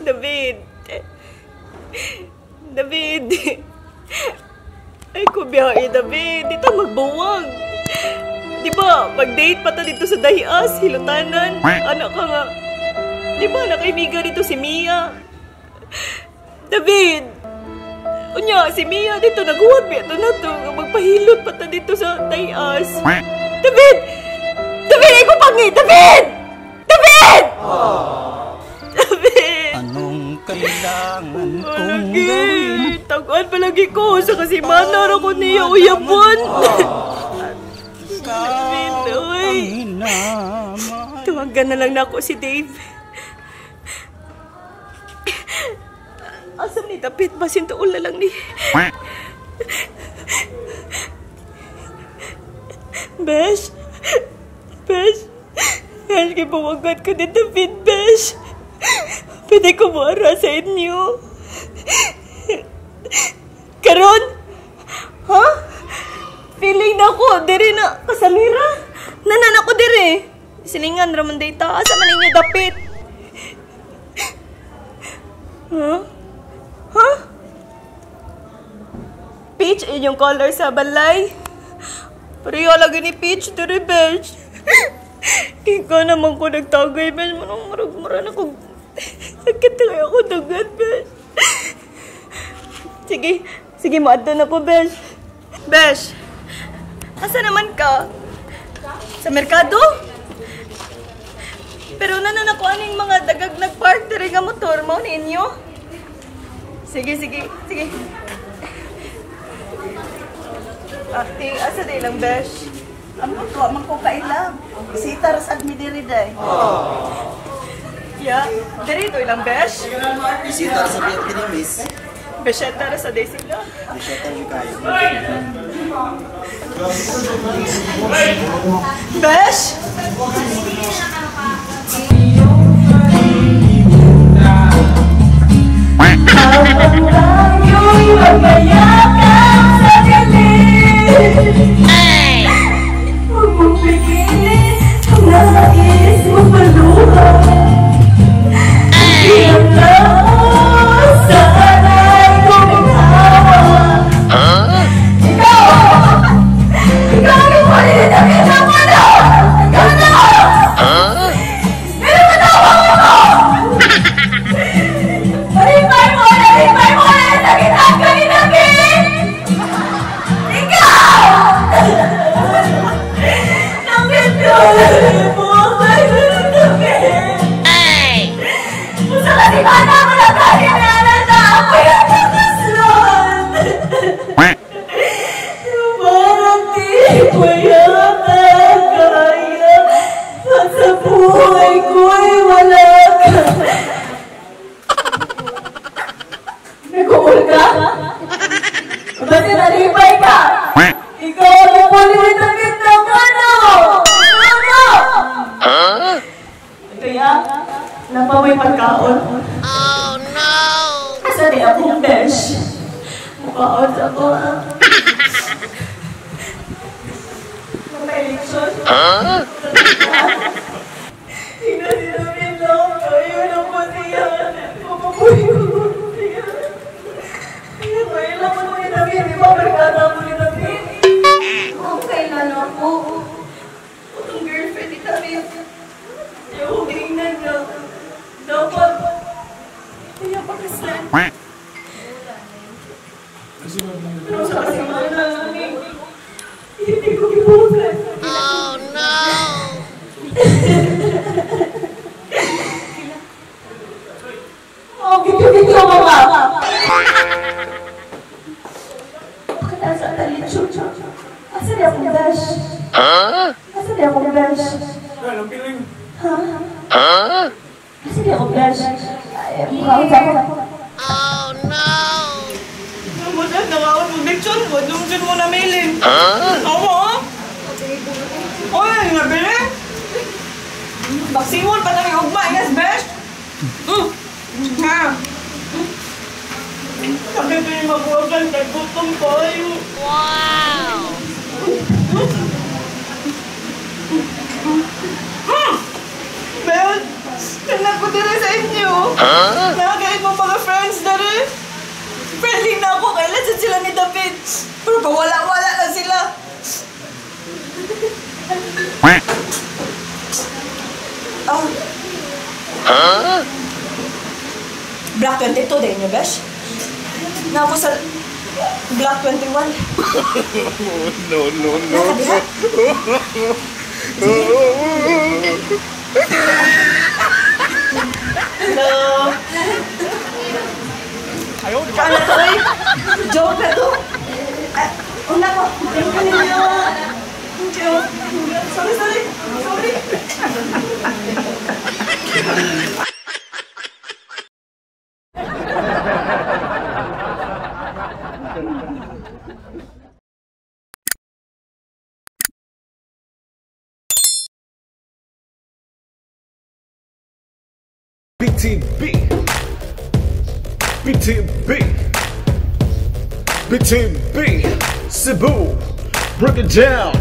David. David. Ay ko biyahe, David. Dito magbuwag. Di ba, mag-date pa ta dito sa Dahias, Hilutanan. Anak ka nga. Di ba, nakaibigan dito si Mia. David! Unya, si Mia dito, naghuwag biya to na to. Magpahilot pa ta dito sa Dahias. David! David, ay ko pangi! David! David! David! Anong kailangan kong gawin? Lagi, taguan palagi ko sa kasimana ra ko niya uyabon. David, oy. Tawagan na lang nako si Dave. Asam ni David, basin tuol na lang ni. Besh, Besh, Besh, gibuwagan ko ni David, Besh. Pwede ko muara sa inyo. Karon? Ha? Feeling na ko, diri na, kasamira. Nanan ako diri. Silingan raman day ta. Asa man ninyo dapit? Ha? Ha? Peach inyong color sa balay. Pareho lagi ni Peach diri, Besh. Ikaw naman ko nagtagay, Besh. Manong marag-mara na ko. Sakit na kayo ako dugan, Besh. Sige, sige, maadto na ko, Besh. Besh, asa naman ka? Sa merkado? Pero nanan ako aning mga dagag nagpark diri nga motor, mao ninyo? Sige, sige, sige. Ate, asa di lang, Besh? Ambot ko, man ko kaila. Bisita ra sad mi diri day. Yeah, diri to ilang, Besh? Bisita sa Vietnam, miss. Besheta ra sa day sila. Bisita yung kayo. Besh! Tayo'y magmayakap sa galing. Huwag mong pigilin ang nais mong maluha. Bilang tao, sana'y guminhawa. Ikaw! Ikaw ang ipunin na pinapano! Ikaw na! Pero matawa mo! Malipay mo! Nalipay mo! Nasakitan ka ni David! Ikaw! Nakit ko! Buhay ko ni David! Sa kasimana ko na tayo na ako'y nakaslot! Parang di ko yata kaya at sa buhay ko'y wala ka. Nag-uul ka? Ba't nalipay ka? Ikaw ang upulit ang gitna mo, ano? Ano? Kaya, napaway pagkaon. Oh no! Asa di akong besh? Mukhaon sa ako, ah. Mapa-election? Huh? Tingnan si David lang. Ayun ang siya. Mapapuyo ko siya. Kailan mo ni David? Di ba barkada mo ni David? Oo, kailan ako? Itong girlfriend ni David. Yung tingnan niya. Dapat. Kaya pakaslan. Pero sa kasimana namin, hindi ko gibukan. Oh no! Oh, gito-gito mo ba? Bakit asa ang talitsyo? Asa di akong besh? Asa di akong besh? Ha? Asa di akong besh? Ay, mukha ko sa ako. Oh no! Mabutan, nangaon mo, lechon mo, lungsun mo na mailin. Oo, ah! Oy, nabili? Baksingon pa namin ugma, yes, besh? Ha? Sabi ko yung mabuwagan, kay gutom kayo. Wow! Bel, tanak ko diri sa inyo. Kailan sad sila ni David. Pero pawala-wala na sila. Oh. Huh? Block 22 din nyo, besh? Na ako sa Block 21. No, no, no. Nakadiha? Hello? Ano to, eh? Joke na to? Ah, una ko. Thank you ninyo. Thank you. Sorry, sorry. Sorry. BTB, BTB, BTB, Cebu, break it down.